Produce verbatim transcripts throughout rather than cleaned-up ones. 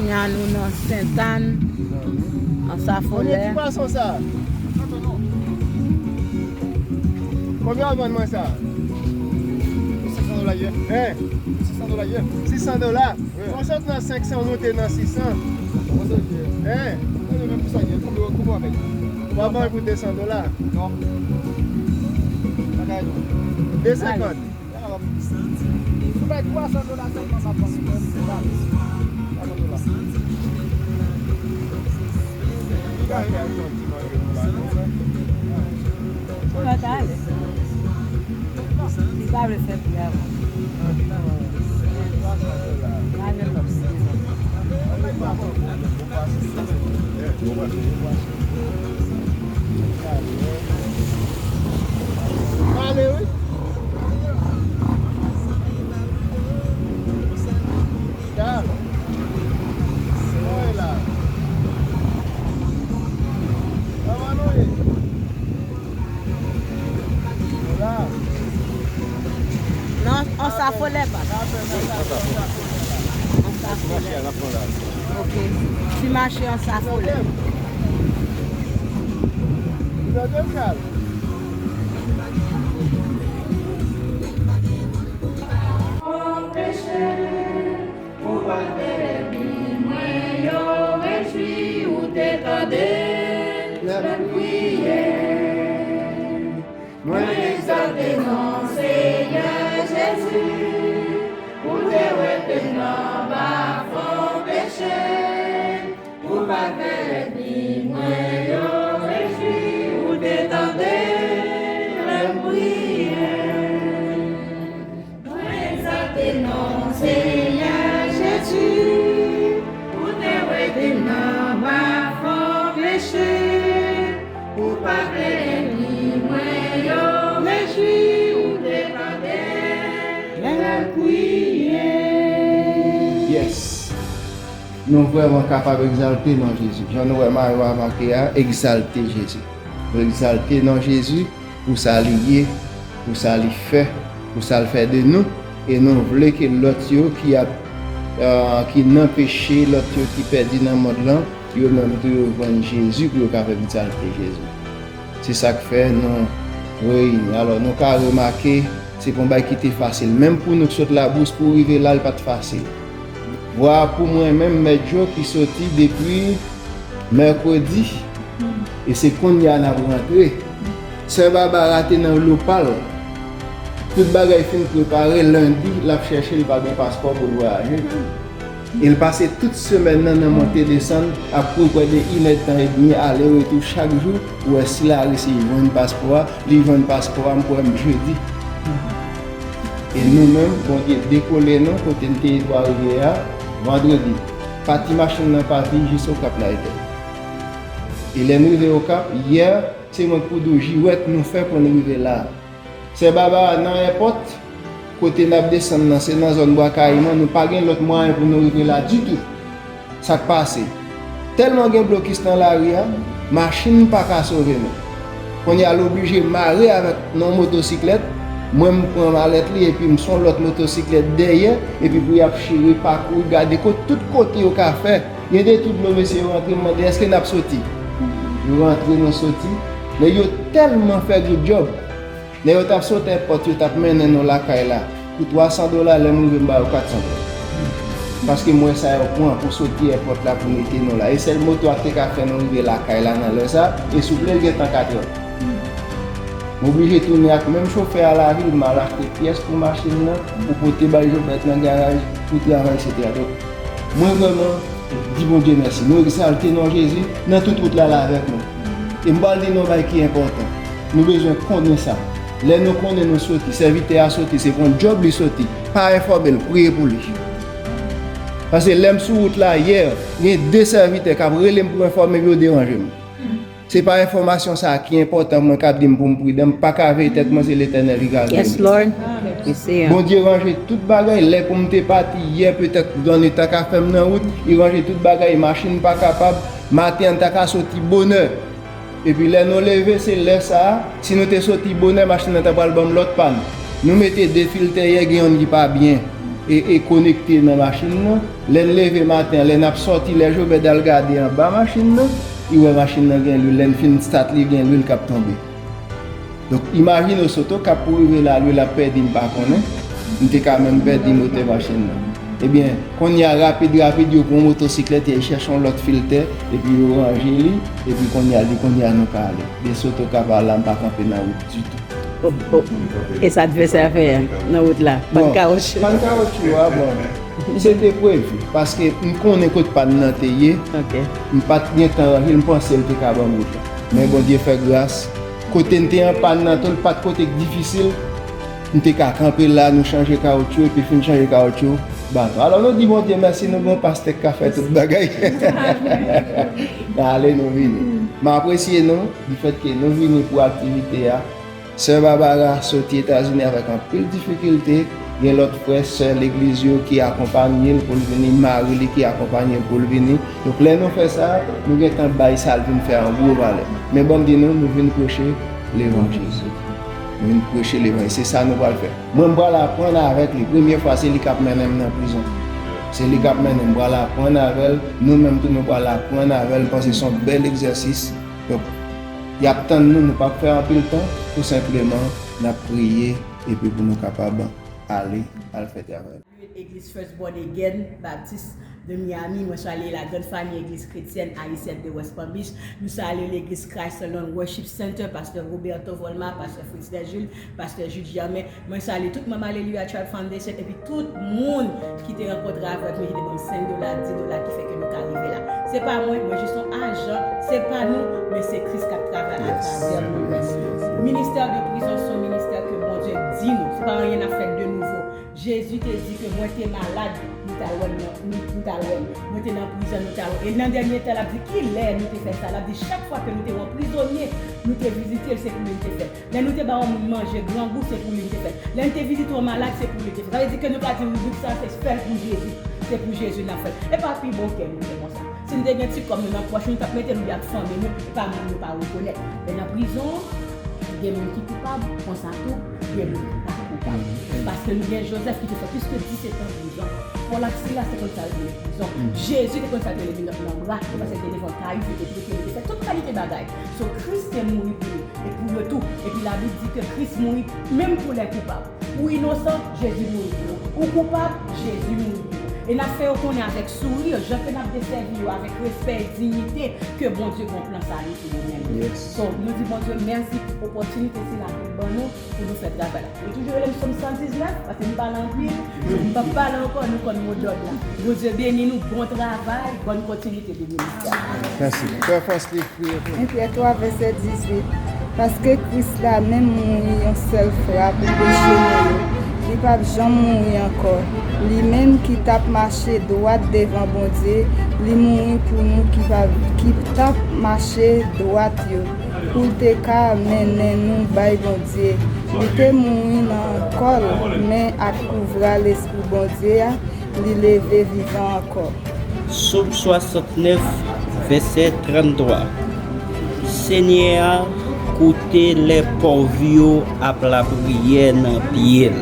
Kounye a nou nan Sentàn, Ansafolè. Konbyen ti pwason sa? Konbyen w ap vann mwen sa? Sis san dola yè. Hein? Sis san dola yè. Sis san dola? Wi. Bon, sot nan senk san, w moute nan sis san. Hein? Konbyen, konbyen w ap bay? W ap ban pou de san dola? Non. De senkant. Ou bay twa san dola sèlman, m ap ban ou twa san dola. Ou pa ta ale. Li pa vle fè pri avè w. Pa gen lòt. Ale wi. Dal. Mwen la. Kòman nou ye? Nou la. Non, Ansafolè pa. Ansafolè. Ok. Ti mache Ansafolè. Ou tande m, Kal? Pou pa fè lènmi mwen yo rejwi, ou te tande lè m kriye. Mwen egzalte non Senyè Jezi, ou te wete m nan bafon peche. Pou pa fè lènmi mwen yo rejwi, ou te tande lè m kriye. Mwen egzalte non Senyè Jezi, ou te wete m nan bafon peche. Pou pa fè lènmi mwen yo rejwi, ou te tande lè m kriye. Yes. Nou vrèman kapab egzalte non Jezi. Jan nou wè mayo a make a, egzalte Jezi. Nou egzalte non Jezi pou sa li ye, pou sa li fè, pou sa l fè de nou. E nou vle ke lòt yo ki ap, euh, ki nan peche, lòt yo ki pèdi nan mond lan, yo menm tou yo jwenn Jezi pou yo kapab egzalte Jezi. Se sa k fè nou reyini. Alò, nou ka remake, se pa yon bagay ki te fasil. Menm pou nou k sot Labous pou rive la, l pa t fasil. Vwa pou mwen menm, Mèt Djo, ki soti depi mèkredi, e se kounye a n ap rantre. Sè Babara te nan lopal. Tout bagay fin prepare, lendi, l ap chèche, l pa gen paspò pou l vwayaje. E l pase tout semèn nan nan monte desann, ap kouri prè de inèdtan edmi ale retou chak jou pou wè si l a resi jwenn paspò a. Li jwenn paspò a, m kwè m jedi. E nou menm, Bondye dekole nou kote n te ye Twa Rivyè a, vandredi. Pati machin nan pati jis Okap Naytè. E lè n rive Okap, yè, se mwen k pou di w jiwèt nou fè pou n rive la. Sè Babara nan èpòt, kote n ap desann nan, se nan zòn Bwa Kayiman, nou pa gen lòt mwayen pou nou rive la ditou. Sa k pase? Tèlman gen blokis nan lari a, machin pa ka sove nou. Kounye a, l oblije mare avèk yon motosiklèt, mwen m pran malèt li, epi m sou yon lòt motosiklèt dèyè, epi pou y ap chire, pakouri, gade kot, tout kote yo ka fè. Gen de tout dlo, mesye yo rantre, m mande, èske n ap soti? Yo rantre, nou soti. Nèg yo tèlman fè good job. Lè yo t ap sot èpòt, yo t ap mennen nou lakay la. Pou twa san dola, lè m rive, m ba yo kat san dola. Paske m wè sa yo pran pou soti èpòt la pou mete nou la. E sèl moto a ki te ka fè nou rive lakay la nan lè sa, e souple l gentan katrè. M oblije tounen ak menm chofè a lavil, m al achte pyès pou machin nan, pou pote bay Jobèt nan garaj, pou travay, etsetera. Donk, mwen vrèman di Bondye mèsi. Nou egzalte non Jezi nan tout wout la, l avèk nou. E m pral di nou yon bagay ki enpòtan. Nou bezwen konnen sa. Lè nou konnen nou soti, sèvitè a soti, se pou yon djòb li soti. Pa enfòme l, priye pou li. Paske lè m sou wout la yè, gen de sèvitè k ap rele m pou enfòme m, yo deranje m. Se pa enfòmasyon sa a ki enpòtan pou mwen k ap di m pou m pridan, m pa ka veye tèt mwen, se Letènèl ki ka veye m. Yes, Lord. Yes, Senyè. Bondye ranje tout bagay. Lè pou m te pati yè, petèt grann ta ka fè m nan wout, li ranje tout bagay, machin pa kapab. Maten an, n ta ka soti bonè. Epi lè nou leve, se lè sa a, si nou te soti bonè, machin nan ta pral ban m lòt pàn. Nou mete de filtè yè, gen youn ki pa byen. e, e konekte nan machin nan. Lè n leve maten an, lè n ap sòti, lè Jobèd al gade anba machin nan, li wè machin nan gen lwil. Lè n fin stat li, gen lwil k ap tonbe. Donk, imajine w, si oto k ap pou rive la, lwil ap pèdi, m pa konnen. M te ka menm pèdi motè machin nan. Ebyen, kounye a, rapid, rapid, yo pran motosiklèt, y al chèche yon lòt filtè, epi yo ranje li, epi kounye a, li kounye a nou ka ale. Ebyen, si oto k ap al la, m pa kanpe nan wout ditou. Oh, oh. E sa advèsè a fè a nan wout la? Bon, pa n kawotchou. Pa n kawotchou a, bon. Se te previ, paske m konnen kote pàn nan te ye. Ok. M pa t gen tan ranje l, m panse l te ka ban m wout la. Men Bondye fè gras, kote n te an pàn nan tou, l pa t kote k difisil. M te ka kanpe la, nou chanje kawotchou, epi fin chanje kawotchou, baton. Alò, nou di Bondye mèsi, nou gen yon pastè k ka fè tout bagay. N ale, nou vini. M apresye nou, difèt ke nou vini pou aktivite a. Sè Barbara soti Etazini avèk anpil difikilte. Gen lòt frè, sè legliz yo ki akonpaye l pou l vini, mari li ki akonpaye l pou l vini. Donk, lè nou fè sa, nou gentan bay sa l vin fè a yon gwo valè. Men ban m di nou, nou vin preche levanjil. Nou vin preche levanjil. Se sa nou pral fè. Mwen, m pral aprann avèk li. Premye fwa, se li k ap mennen m nan prizon. Se li k ap mennen m. M pral aprann avè l. Nou menm tou, nou pral aprann avè l. M panse se yon bèl egzèsis. Donk, y ap tann nou, nou p ap fè anpil tan, tou senpleman, n ap priye, epi pou nou kapab ale, al fè travay. Egliz First Born Again Baptist de Miami, mwen salye la grande famille Église Chrétienne Haïtienne de West Palm Beach, nou salye legliz Christ Alone Worship Center, pastè Roberto Volma, pastè Fritz Desjules, pastè Jude Germain, mwen salye tout manm Alleluia Tribe Foundation, epi tout moun ki te rankontre avèk mwen, ki te ban m senk dola, dis dola, ki fè ke nou ka rive la. Se pa mwen, mwen jis yon ajan, se pa nou, men se Kris k ap travay atravè nou. Ministè de prizon se yon ministè ke Bondye di nou, se pa anyen n ap fè de nouvo. Jezi te di ke mwen te malad, nou t al wè m, nou, nou t al wè m. Mwen te nan prizon, nou t al wè m. E nan dènye tan, l ap di, kilè nou te fè sa? L ap di, chak fwa ke nou te wè yon prizonye, nou te vizite l, se pou li n te fè. Lè nou te ba yon moun manje, grangou, se pou li n te fè. Lè n te vizite yon malad, se pou li n te fè. Sa vle di ke nou ka di ribrik sa, se fè l pou Jezi. Se pou Jezi n ap fè l. E pa pi bon kè nou te konsa. Si n te gen ti kòb nou nan pòch nou, n t ap mete l oubyen ak fanmi nou, e pa moun nou pa rekonèt. Men nan prizon an, gen moun ki koupab, konsa tou, gen moun ki pa koupab. Paske nou gen Jozèf ki te fè plis ke disetan prizon. Pòl ak Silas te konn sa yo te rele prizon. Jezi te konn sa yo te rele vin nan bra, paske te devan kay, yo te trete, yo te fè tout kalite bagay. So, Kris te mouri pou yo, e pou yo tou. Epi Labib di ke Kris mouri menm pou lè koupab. Ou inosan, Jezi mouri pou ou. Ou koupab, Jezi mouri pou ou. E n ap fè yo konnen avèk souri, jan ke n ap desèvi yo avèk respè e diyite, ke Bondye gen yon plan sali pou yo menm. So, nou di Bondye mèsi pou opòtinite sila ke l ban nou pou nou fè travay la. Yo toujou rele m Sòm san diznèf, paske m pale anpil, m p ap pale ankò, nou konn modòd la. Bondye beni nou, bon travay, bòn kontinite de ministè. Mèsi. Frè Frans li priye pou nou. En Pyè twa, vèsè dizuit. Paske Kris la menm mouri yon sèl fwa pou peche nou yo, li p ap janm mouri ankò. Li menm ki t ap mache dwat devan Bondye, li mouri pou nou ki pa, ki t ap mache dwat yo, pou l te ka mennen nou bay Bondye. Li te mouri nan kò l, men ak pouvwa Lespri Bondye a, li leve vivan ankò. Sòm swasantnèf, vèsè tranntwa. Senyè a koute lè pòv yo ap lapriyè nan pye l.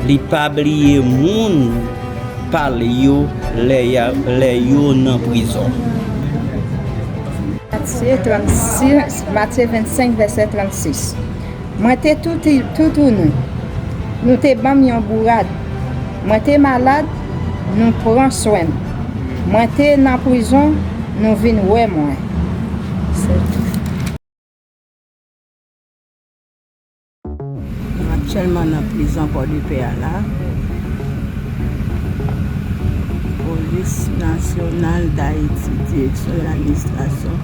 Li pa bliye moun pa l yo lè y a, lè yo nan prizon. Matye trannsis, Matye vennsenk, vèsè trannsis. Mwen te touti-, toutouni. Nou te ban m yon bourad. Mwen te malad, nou pran swen m. Mwen te nan prizon, nou vin wè mwen. Se tou. Nou aktyèlman nan prizon Pòdepè a la. Polis Nasyonal Dayiti, Direksyon de Ladministrasyon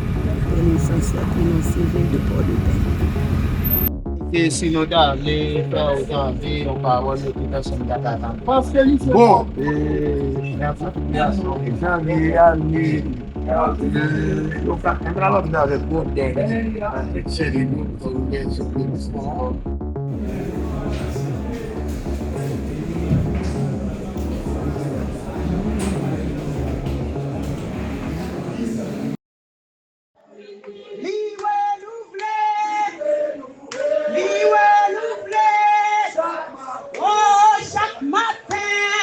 Renesans Lèt Iman Sivil de Pòdepè. Ke si nou ta vle fè ou tande yon pawòl, yo te pèsonn ta ka tande. Bon, e, nan sitiyasyon jan li ye a, li, e, yo ka konprann avèk gwo dèy, avèk seri moun, sou pwodiksyon. Li renouvle, li renouvle. Oh, chak maten.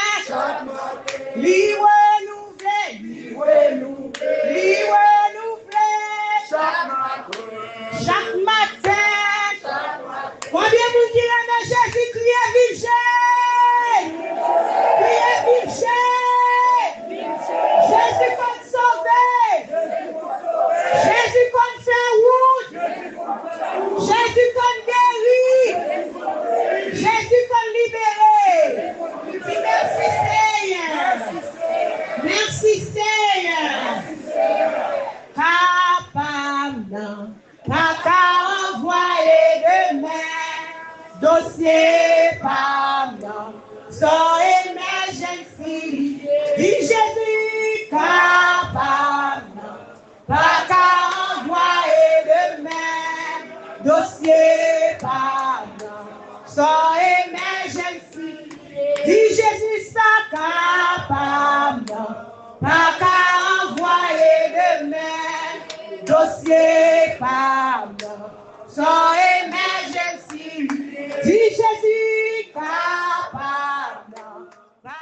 Di Jezi kapab nan, pa ka anvwaye demen, dosye pa m nan, san emèjans Di Jezi sa kapab nan, pa ka anvwaye demen, dosye pa m nan, san emèjans Di Jezi kapab nan, pa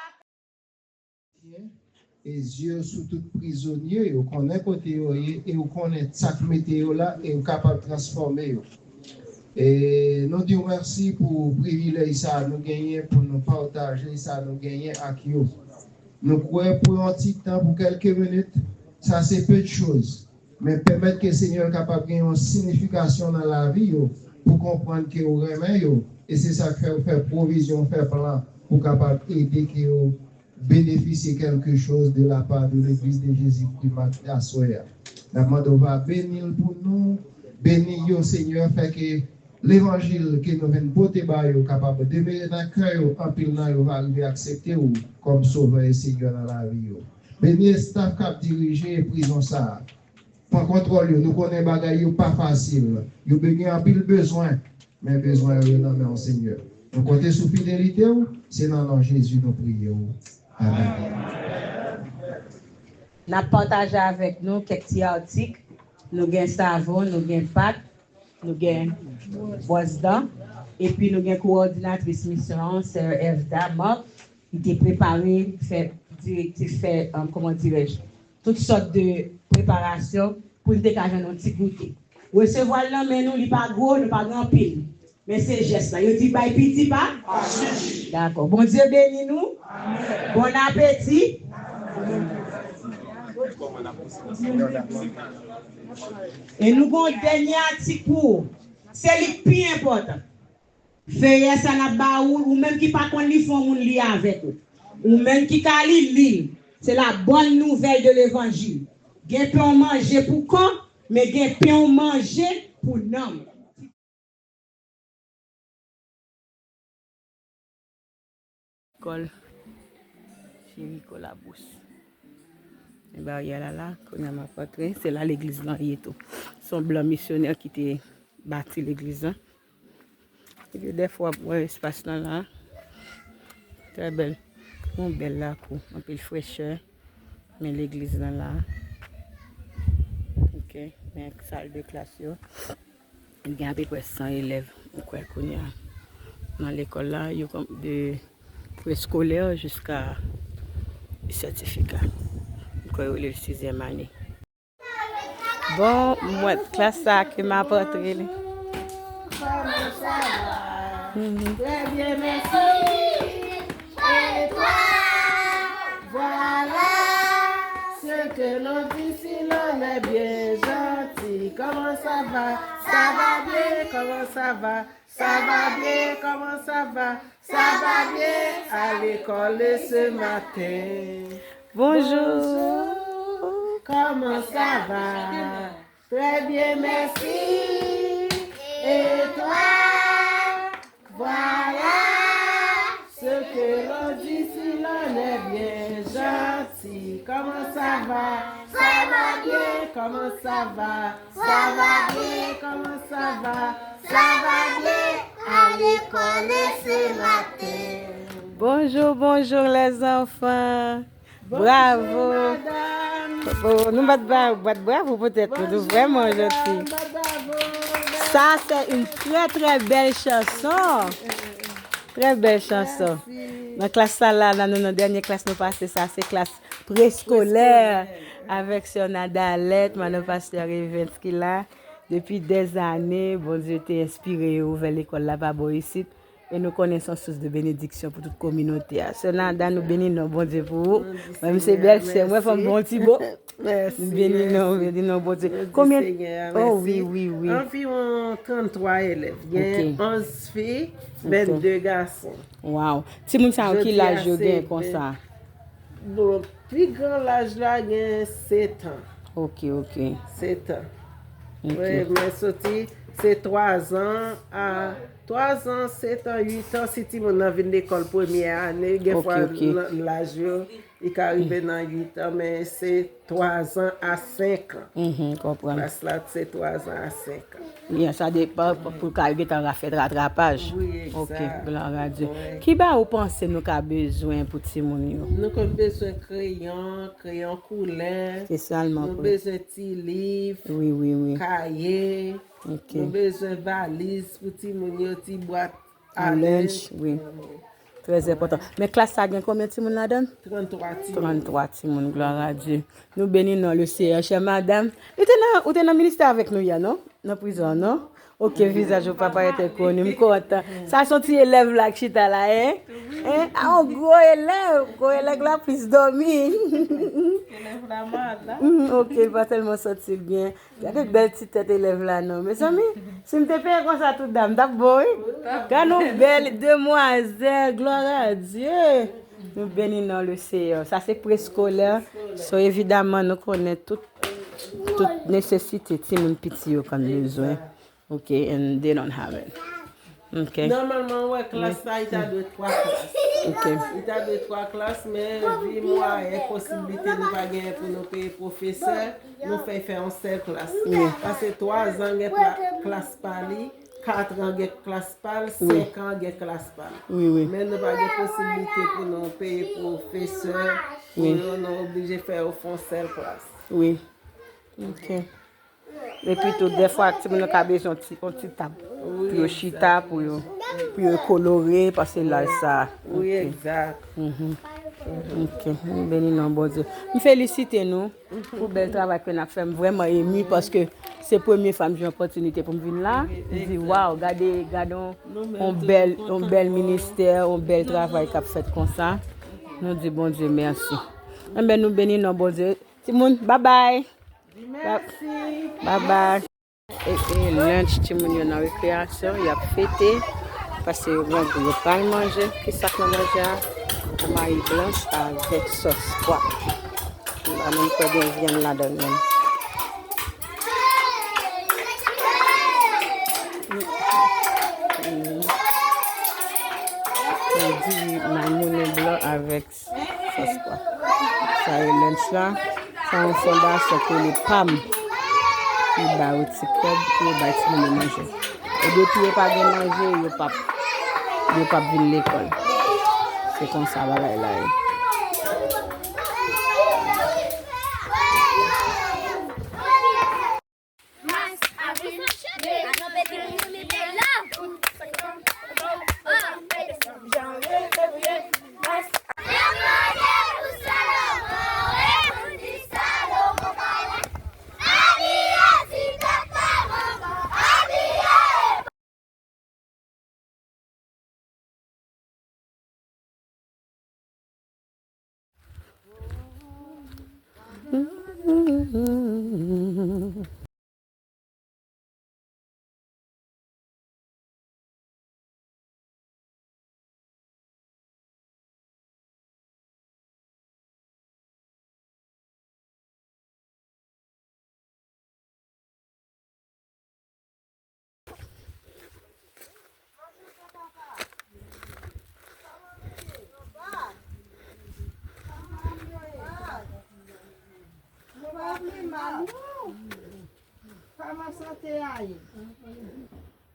e zye yo sou tout prizonye yo, konnen kote yo ye, e ou konnen sa k mete yo la, e ou kapab transfòme yo. E nou di w mèsi pou privilèj sa a nou genyen pou nou pataje sa nou genyen ak yo. Nou kwè pou yon ti tan, pou kèlke minit, sa se peu de choses. Men pèmèt ke Senyè kapab gen yon siyifikasyon nan lavi yo, pou konprann ke ou renmen yo, e se sa k fè ou fè pwovizyon, ou fè plan pou kapab ede ke yo benefisye quelque chose de la part de l'Église de Jésus-Christ Martyrs aswè a. N ap mande w va beni l pou nou, beni yo, Senyè, fè ke levanjil ke nou vin pote ba yo kapab demere nan kè yo, anpil nan yo va rive aksepte w kòm Sovè e Senyè nan lavi yo. Beni estaf k ap dirije prizon sa a. Pran kontwòl yo, nou konnen bagay yo pa fasil. Yo be-, gen anpil bezwen, men bezwen yo nan men w, Senyè. Nou konte sou fidelite w, se nan non Jezi nou priye w. Amèn. N ap pataje avèk nou kèk ti atik. Nou gen savon, nou gen pat, nou gen bwòs dan, epi nou gen kowòdinatris misyon an, sè Evda Mark, ki te prepare, fè direktif, fè, um, kòman dirèj, tout sòt de preparasyon pou n te ka jwenn yon ti goute. Resevwa l nan men nou, li pa gwo, nou pa gen anpil. Men se jès la. Yo di bay piti pa? Pa chich. Dakò. Bondye beni nou. Amèn. Bon apeti. E nou gon dènye atik pou ou. Se li k pi enpòtan. Feyè sa n ap ba ou, ou menm ki pa konn li, fè yon moun li avèk ou. Ou menm ki ka li, li l. Se la bonne nouvelle de l'évangile. Gen pen w manje pou kò, men gen pen w manje pou nanm. Lekòl Jericho Labous. Men baryè la la, kounye a m ap antre. Se la legliz lan ye tou. Se yon blan misyonè ki te bati legliz lan. Epi dèfwa w ap wè espas lan la. Trè bèl. Yon bèl lakou, anpil frechè. Men legliz lan la. Ok, men sal de klas yo. Gen apeprè san elèv, m kwè, kounye a nan lekòl la, yo kòm de preskolè jiska sètifika. M kwè yo rele l sizyèm ane. Bon, mwen, klas sa a ke m ap antre li. Kòman sa va? Mhm. Très bien, merci. Et toi? Voilà ce que l'on dit si l'on est bien gentil. Comment ça va? Ça va bien, comment ça va? Ça va bien, comment ça va? Ça va bien, à l'école ce matin. Bonjour. Bonjour, comment ça va? Très bien, merci. Et toi? Voilà ce que l'on dit si l'on est bien gentil. Comment ça va? Ça va bien, comment ça va? Ça va bien, comment ça va? Ça va bien, à l'école ce matin. Bonjour, bonjour les enfants. Bravo. Bonjour, madame. Oh, nou bat, bat bravo pou tèt nou, nou vrèman janti. Bonjour, madame. Bat bravo. Ça, c'est une très, très belle chanson. Très belle chanson. Merci. Nan klas sa la, nan, nan, nan dènye klas nou pase, sa se klas preskolè avèk sè Nadalèt, madan pastè Evens ki la. Depi dèzane, Bondye te enspire yo ouvè lekòl la pa bò isit. E nou konnen se yon sous de benediksyon pou tout kominote a. Sè Nada, nou beni non Bondye pou ou. Mwen, se bèl sè mwen, fò m bon ti bo. Mèsi, mèsi. Beni non, beni non Bondye. Konbyen? Oh, wi, wi, wi. Anviwon tranntwa elèv. Gen onz fi, vennde gason. Waw. Timoun sa yo, ki laj yo gen konsa? Bon, pi gran laj la gen sèt an. Ok, ok. Sèt an. Ok. Wi, men soti, se twazan a Twa zan, sèt an, uit an, si timoun nan vin lekòl premyè ane, gen fwa nan laj yo, li ka rive nan uit an, men se twa zan a senk an. Mhm, konprann. Klas la, se twa zan a senk an. Li an, sa depan pou l ka gentan fè ratrapaj. Wi, egzak. Ok, glwa a Dye. Wi. Ki bagay ou panse nou ka bezwen pou timoun yo? Nou konn bezwen kreyon, kreyon koulè. Espesyalman pou. Nou bezwen ti liv, wi, wi, wi, kaye. Ok. Nou bezwen valiz pou timoun yo, ti bwat a lenj. Wi. Trè enpòtan. Men klas sa gen konbyen timoun ladan l? Tranntwa timoun. Tranntwa timoun, glwa a Dye. Nou beni non le Seyè, chè madanm. Ou te nan, ou te nan ministè avèk nou yè, non? Nan prizon, non? Ok, vizaj ou pa parèt enkoni, m kontan. Sa se yon ti elèv la k chita la, en? En? A, yon gwo elèv, gwo elèv la plis dòmi. Elèv la malad la. Mm, ok, li pa tèlman santi l byen. Gade bèl ti tèt elèv la non. Mezanmi, si m te peye konsa tout dam, m t ap bon, wi. Gade yon bèl demwazèl, glwa a Dye. Nou beni non le Seyè. Sa se preskolè. So, evidaman, nou konnen tout, tout nesesite timoun piti yo konn bezwen. Ok, and they don't have it. Ok. Nòmalman, wè, klas la, li ta dwe twa klas. Ok. Li ta dwe twa klas, men vi mwayen posiblite nou pa genyen pou nou peye pwofesè, nou fè fè yon sèl klas. Wi. Paske twa zan gen pla-, klas pa li, kat an gen klas pa l, wi, senk an gen klas pa l. Wi, wi. Men nou pa gen posiblite pou nou peye pwofesè, pou, wi, yo, nou oblije fè yo fè yon sèl klas. Wi. Ok. Epi tou, dèfwa, timoun yo ka bezwen yon ti, yon ti tab pou yo chita, pou yo, pou yo kolore, paske laj sa. Wi, egzak. Mhm. Ok, m beni non Bondye. M felisite nou pou bèl travay ke n ap fè. M vrèman emi paske se premye fwa m jwenn opòtinite pou m vin la. M di, waw, gade, gade yon, yon bèl, yon bèl ministè, yon bèl travay k ap fèt konsa. Nou di Bondye mèsi. Enben, nou beni non Bondye. Timoun, babay. Babay. E, e lunch, timoun yo nan rekreyasyon, y ap fete, paske yo grangou, yo pral manje. Kisa k nan manje a? Yon mayi blanch avèk sòs pwa. M pa menm kwè gen vyann ladan l menm. Yon diri mayi moulen blan avèk sòs pwa. Sa e lunch la. Sa yon fondasyon ki rele pam. Li ba yo ti kòb pou yo bay timoun yo manje. E depi yo pa gen manje, yo p ap, yo p ap vin lekòl. Se konsa bagay la ye.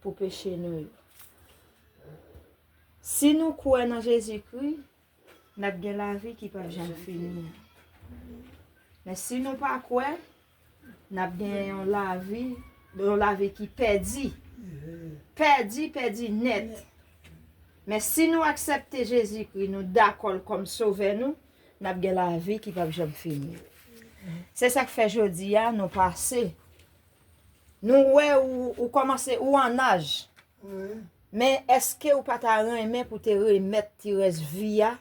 Pou peche nou yo. Si nou kwè nan Jezikri, n ap gen lavi ki p ap janm fini an. Men si nou pa kwè, n ap gen yon lavi, yon lavi ki pèdi. Pèdi, pèdi nèt. Men si nou aksepte Jezikri, nou dakò l kòm Sovè nou, n ap gen lavi ki p ap janm fini. Se sa k fè jodi a, nou pase. Nou wè ou, ou kòmanse, ou an aj. Men èske ou pa ta renmen pou te remèt ti rès vi a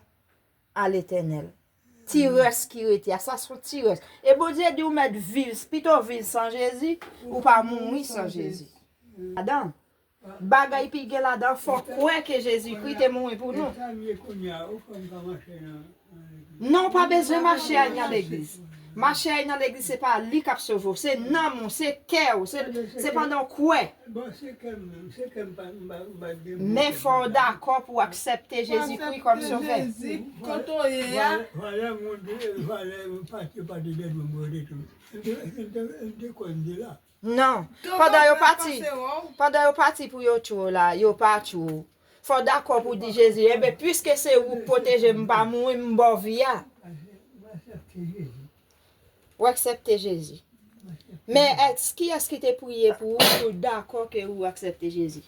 a Letènèl? Ti rès ki rete a, sa se yon ti rès. E Bondye di ou mèt viv, pito viv san Jezi, ou pa mouri san Jezi. Ladan, bagay pi gen ladan, fò kwè ke Jezikri te mouri pou nou. Non, ou pa bezwen mache al nan legliz. Mache ay nan legliz, se pa li k ap sove w, se nanm ou, se kè w, se, se pandan w kwè. Bon, se kè m menm, se kè m pa, m pa, m pa gen bon kè. Men fò w dakò pou w aksepte Jezikri kòm sovè. Jezi, kote w ye a? Valè, valè moun te, valè pati, pati de moun mwen te tou. M te, m te, m te kwè m te la. Non. Pandan yo pati, pandan yo pati pou yo tchwe w la, yo pa tchwe w. Fò w dakò pou w di Jezi, enben, piske se ou k pwoteje m, m pa mouri, m ba w vi a. Ou aksepte Jezi. Men, èske, kiyès ki te priye pou ou, pou w dakò ke ou aksepte Jezi?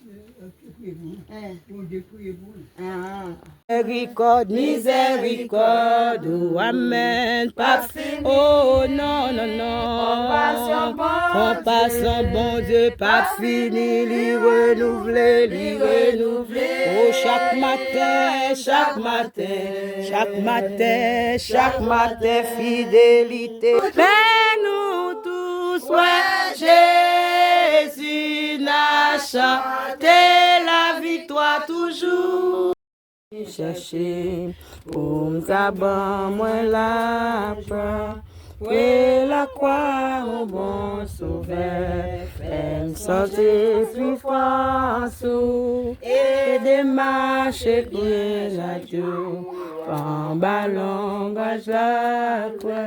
Bondye priye pou li. Ah. Mizèrikòd, mizèrikòd ou, amèn, p ap fini. Oh, non, non, non. Konpasyon Bondye p ap fini, li renouvle, li renouvle. Oh, chak maten, chak maten, chak maten, chak maten, fidelite. Men nou tous wè Jezi n a chante laviktwa toujou. Chèche pou m ta ban mwen lajwa. Pwe lakwa, yon bon Sovè, fè m santi pwisans ou. Ede m mache byen, radyo, anba lonbraj lakwè.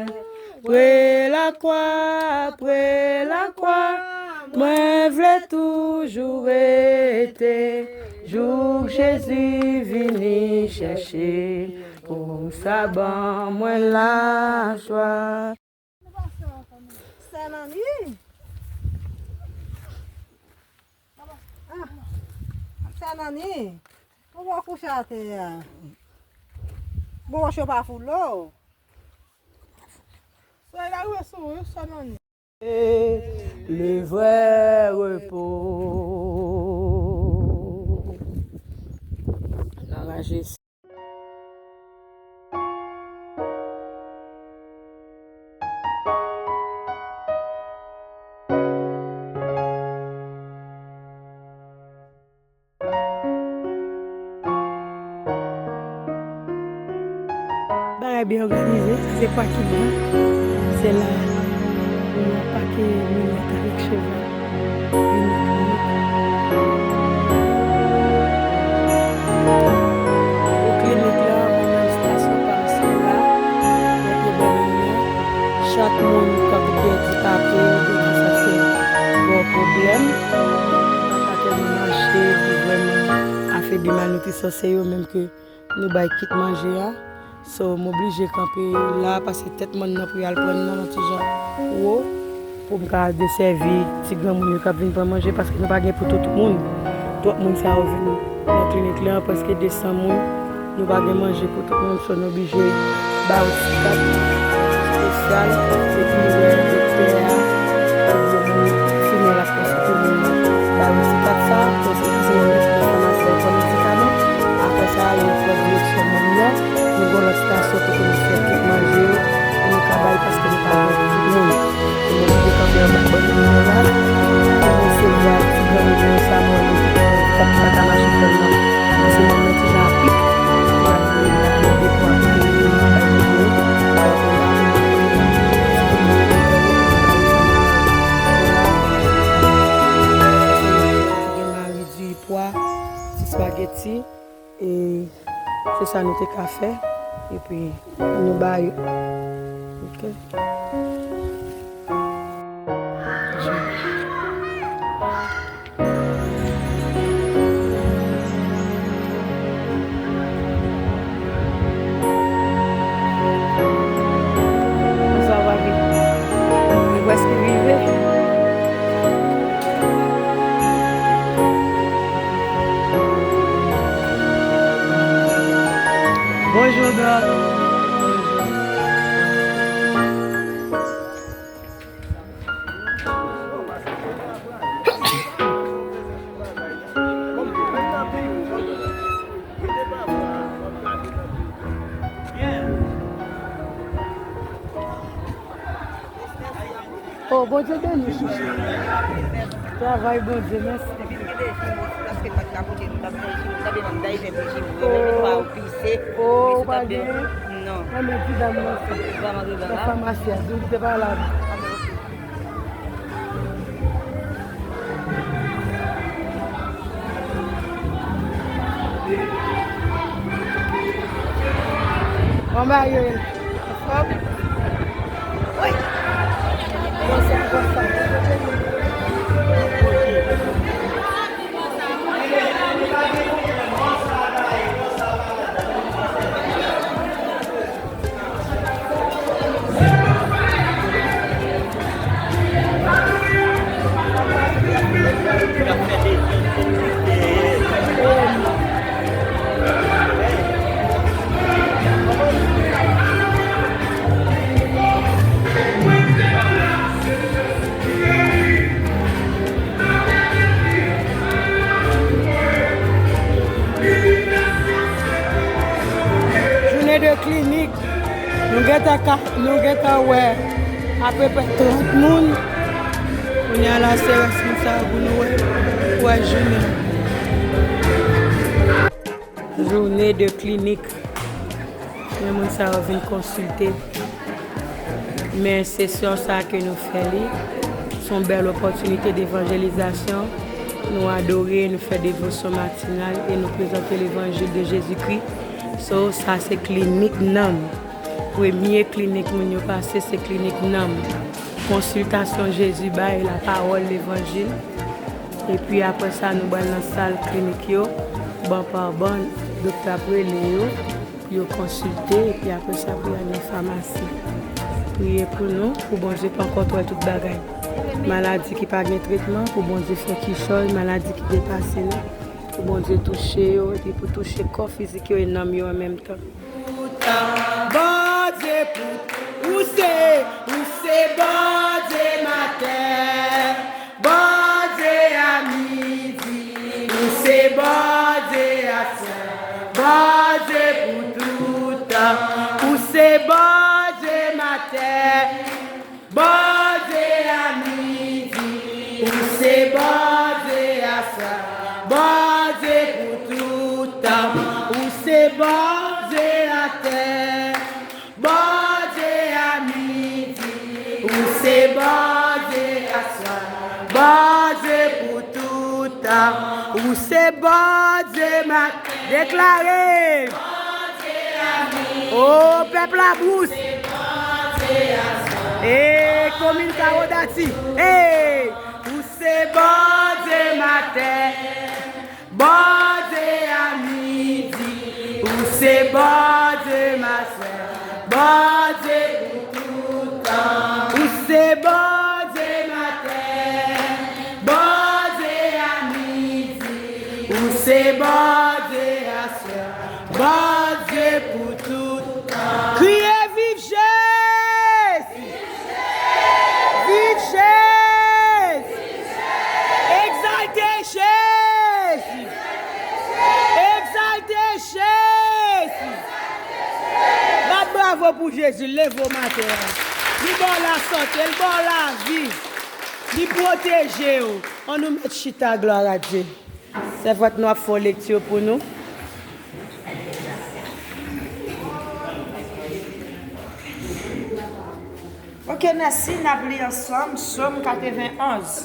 Pre lakwa, pre lakwa, mwen vle toujou rete. Jouk Jezi vini chèche, pou sa ban mwen lajwa. Sè Nani? Ah, Sè Nani? Ou pa kouche atè a? Bon, wòch yo pa foule w. Solèy la rive sou ou, wi, Sè Nani. Le vrai repos. Anraje. Bagay byen òganize, sa se pwa ki byen. Se la, nou ap pake linèt avèk cheve. Linèt, linèt. Pou klinik la, mwen menm stasyon pa m se la, mwen te ban linèt. Chak moun k ap pèdi papye yo, yo te sanse gen pwoblèm. Nan katè nou mache, ki vrèman afebli malnitrisyon, se yo menm ke nou bay kit manje a. So, m oblije kanpe la, paske tèt mòn nan pou y al pran nan yon ti jan wo, pou m ka desèvi ti granmoun yo k ap vin pran manje, paske nou pa gen pou tout moun. Twòp moun sa yo vin nan klinik la, prèske de san moun. Nou pa gen manje pou tout moun, so nou oblije ba yo ti kat espesyal, epi lè doktè a oubyen moun ki fini l ap konsilte moun nan, ba yo ti kat sa, konsilte se yon mèt nan famasi a pran medikaman. Apre sa, yo pran direksyon moun nan, nou gen lòt estasyon kote nou fè kit manje yo, pou nou ka bay, paske nou pa gen pou tout moun. Nou oblije kanpe anba bòn nou la, pou nou resevwa ti granmoun yo sa nou wè yo ki pa ka mache tèlman. Paske nou mete nan apik, nou ap vin la, nou depo apik, nou bay moun yo, nou ap vin la, nou ap vin la. Gen mari di pwa, ti spageti. E se sa nou te ka fè. Epi nou ba yo. Oke. Sa va vit. Nou prèske rive. Bonjou, Dòk. Oh, Bondye beni w, chouchou. Travay Bondye, mèsi. Oh, oh, ou pa gen. Non. Mwen, men ti dam nan sa. Ou pa mande dan la? Nan famasi a, di w te pa la. Bon bagay. Anfòm? Wi. Konsa, konsa. Jounen de klinik. Nou gentan ka, nou gentan wè apeprè trant moun. Kounye a la, se rès moun sa yo pou nou wè, pou wè jounen. Jounen de klinik. Men moun sa yo vin konsilte. Men sesyon sa ke nou fè li, se yon bèl opòtinite devanjelizasyon. Nou adore, nou fè devosyon matinal e nou prezante levanjil de Jezikri. So, sa se klinik nanm. Premye klinik moun yo pase, se klinik nanm. Konsiltasyon Jezi bay, lapawòl, levanjil. Epi apre sa, nou pral nan sal klinik yo, ban pa ban, doktè ap rele yo, pou yo konsilte, epi apre sa, pou y al nan famasi. Priye pou nou, pou Bondye pran kontwòl tout bagay. Maladi ki pa gen tretman, pou Bondye fè kichòy, maladi ki depase nou, pou Bondye touche yo, epi pou touche kò fizik yo e nanm yo an menm tan. Bondye pou ou se, ou se Bondye maten, Bondye a midi, ou se Bondye a swè, Bondye pou tout tan, ou se Bondye maten. Bondye a midi, ou se Bondye a swa, Bondye pou tout tan, ou se Bondye atè. Bondye a midi, ou se Bondye a swa, Bondye pou tout tan, ou se Bondye maten. Deklare. O pèp Labous. E komin Kawo Dati. E ou se Bondye maten, Bondye a midi, ou se Bondye maswè, Bondye pou tout tan. Ou se Bondye maten, Bondye a midi, ou se Bondye aswè, Bondye pou tout tan. Kriye viv Jezi! Viv Jezi! Egzalte Jezi! Egzalte Jezi! Bat bravo pou Jezi, leve w maten an. Li ba w lasante, li ba w lavi. Li pwoteje w. Ann nou mèt chita, glwa a Dye. Sèvant nou ap fè yon lekti pou nou. Ok, mèsi. N ap li an Sòm, Sòm katrevenn onz.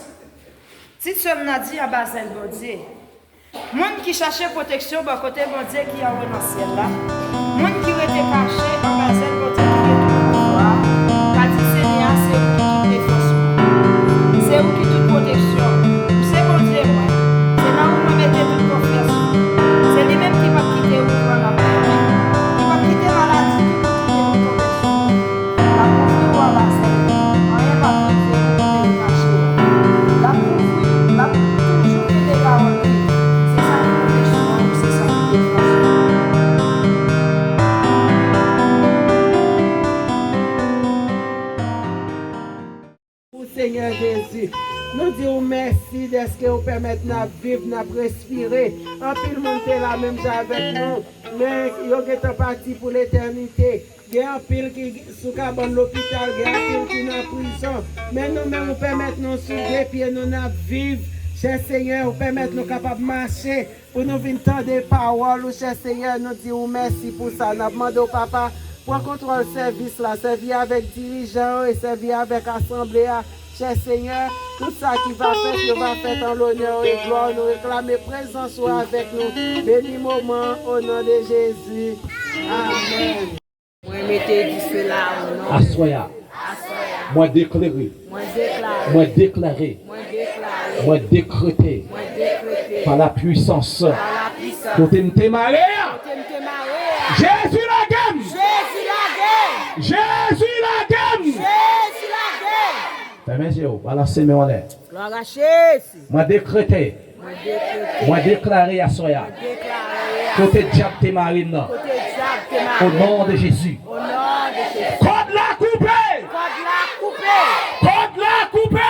Tit sòm nan di, Anba zèl Bondye. Moun ki chache pwoteksyon bò kote Bondye ki anwo nan syèl la, moun ki rete kache anba zèl Bondye ki gen tout pouvwa a, ka di, Senyè a, se ou ki tout defans mwen. Se ou ki tout pwoteksyon m. Ou se Bondye mwen. Se nan ou mwen mete tout konfyans mwen. Se li menm ki p ap kite ou pran nan men mwen, ki p ap kite maladi ki pou kite ou tonbe sou ou. L ap kouvri w anba zèl li. Anyen p ap rive ou kote ou kache a. L ap kouvri w, l ap toujou kenbe gawòl li. Se sa ki pwoteksyon an, se sa ki defans ou. Pou Senyè Jezi, nou di w mèsi dèske ou pèmèt n ap viv, n ap respire. Anpil moun te la menm jan avèk nou, men yo gentan pati pou letènite. Gen anpil ki sou kabann lopital, gen anpil ki nan prizon. Men nou menm, ou pèmèt nou sou de pye nou, n ap viv. Chè Senyè, ou pèmèt nou kapab mache pou nou vin tande pawòl ou. Chè Senyè, nou di ou mèsi pou sa. N ap mande w, Papa, Pran kontwòl sèvis la, sèvi avèk dirijan yo e sèvi avèk asanble a. Chè Senyè, tout sa ki va fèt, yo va fèt an lonè w e glwa w. Nou reklame prezans ou avèk nou. Beni moman an, o non de Jezi. Amèn. Mwen mete dife la o non. Aswè a, mwen deklare, mwen deklare, mwen dekrete, pa la pwisans, kote m te mare a, Jezi lage m! Jezi lage m! Fèmen zye w, balanse men w anlè. Glwa a Jezi. Mwen dekrete, mwen deklare aswè a, kote dyab te mare m nan, o non de Jezi, kòd la koupe! Kòd la koupe!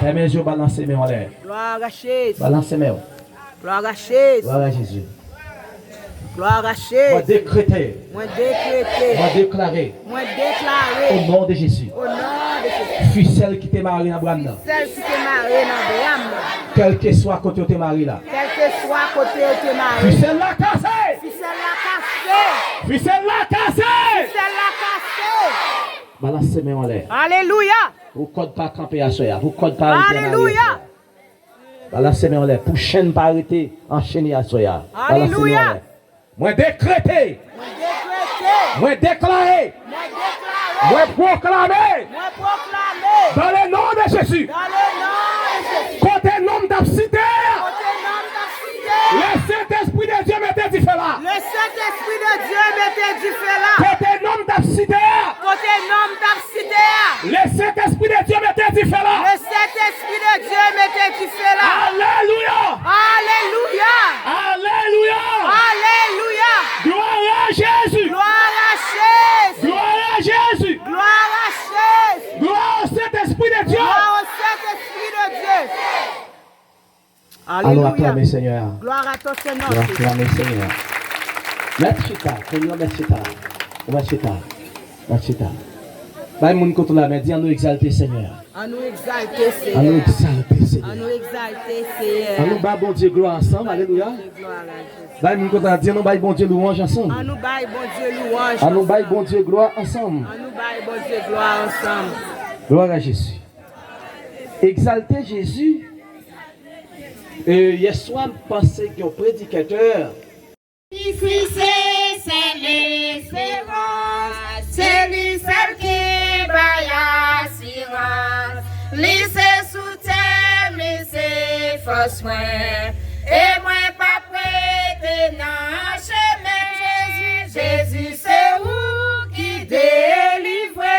Fèmen zye w, balanse men w anlè. Glwa a Jezi. Balanse men w. Glwa a Jezi. Glwa a Jezi. Glwa a Jezi. Mwen dekrete. Mwen dekrete. Mwen deklare. Mwen deklare. O non de Jezi. O non de Jezi. Fisèl ki te mare nan bra m nan. Fisèl ki te mare nan bra m nan. Kèlkeswa kote yo te mare la. Kèlkeswa kote yo te mare. Fisèl la kase! Fisèl la kase! Fisèl la kase! Fisèl la kase! Balanse men w anlè. Alelouya! Pou kòd pa kanpe aswè a. Pou kòd pa rete mare aswè a. Alelouya! Balanse men w anlè. Pou chenn pa rete anchene aswè a. Balanse men w anlè. Mwen dekrete. Mwen dekrete. Mwen deklare. Mwen deklare. Mwen pwoklame. Mwen pwoklame. Dans le nom de Jésus. Dans le nom de Jésus. Kote non m t ap site a. Kote non m t ap site a. Le Saint-Esprit de Dieu mete dife la. Le Saint-Esprit de Dieu mete dife la. Kote non m t ap site a. Kote non m t ap site a. Le Saint-Esprit de Dieu mete dife la. Le Saint-Esprit de Dieu mete dife la. Alelouya. Alelouya. Alelouya. Alelouya. Gloire à Jésus. Gloire à Jésus. Gloire à Jésus. Gloire à Jésus. Gloire au Saint-Esprit de Dieu. Gloire au Saint-Esprit de Dieu. Alelouya. Aklame Senyè a. Gloire à ton Saint-Nom. Nou aklame Senyè a. Mèt chita. Senyè, mèt chita. Ou mèt chita. Mèt chita. Bay moun kote w la men, di, "An nou egzalte Senyè a." An nou egzalte Senyè a. An nou egzalte Senyè a. An nou egzalte Senyè a. An nou ba Bondye glwa ansanm. Alelouya. Bay moun kote w la, di, "An nou bay Bondye louwanj ansanm." An nou bay Bondye louwanj ansanm. An nou bay Bondye glwa ansanm. An nou bay Bondye glwa ansanm. Gloire à Jésus. Egzalte Jezi. E, yèswa, m panse gen yon predikatè. Li se sèl esperans, se li sèl ki bay asirans. Li se soutyen m, li se fòs mwen, e mwen p ap rete nan chemen. Jezi, se ou ki delivre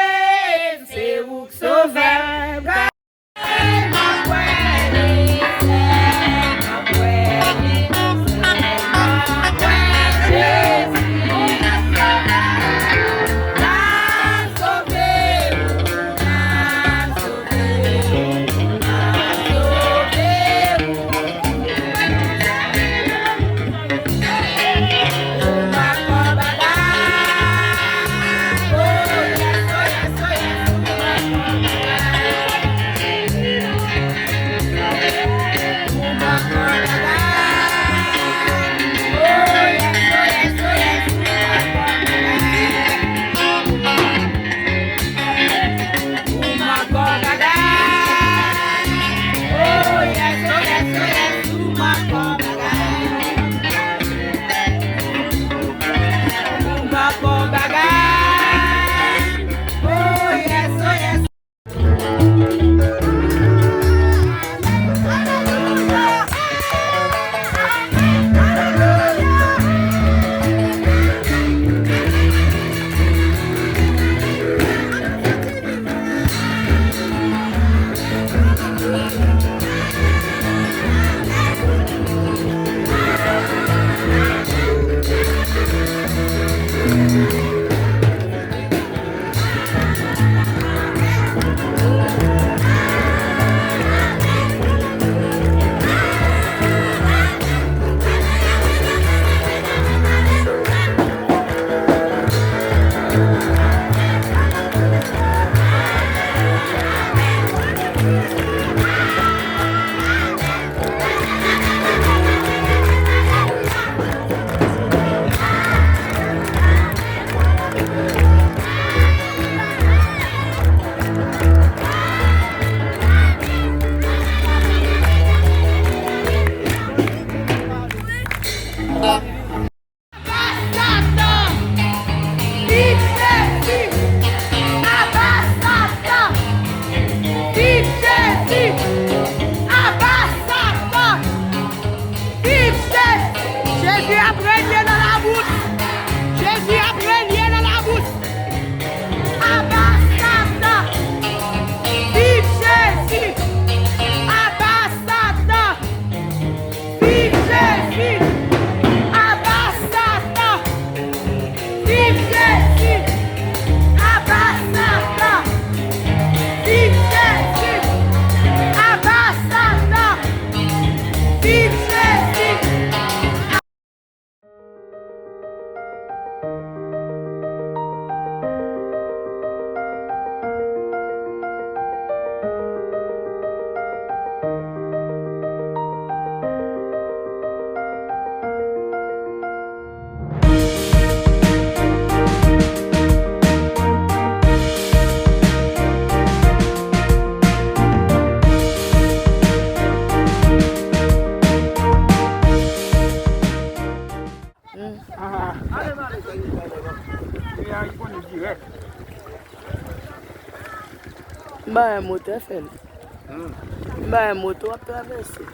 m, se ou k sove m. M ba yon moto fè l. M ba yon moto ap travèse.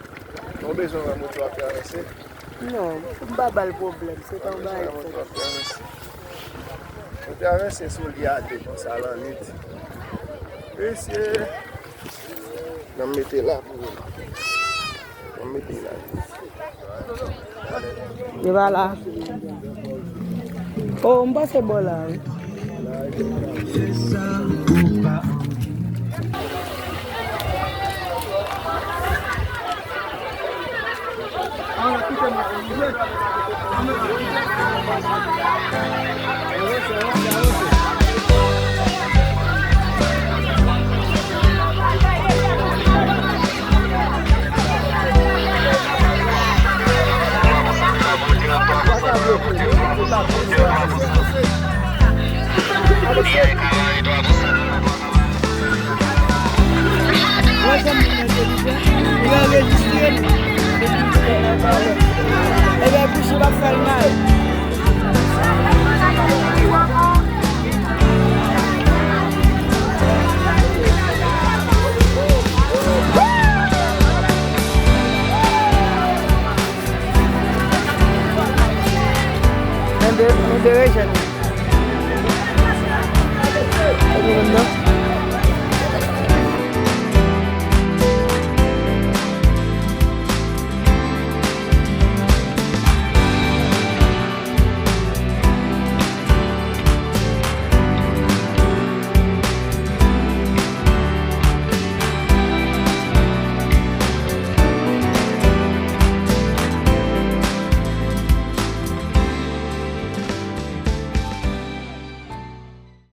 Ou bezwen wè moto ap travèse? Non, m pa ba l pwoblèm, se pa yon bagay. Ou travèse sou li a de konsa lannwit. Mesye, nan mete la pou ou. Nan mete la. Li pa la. Oh, m pase bò la, wi.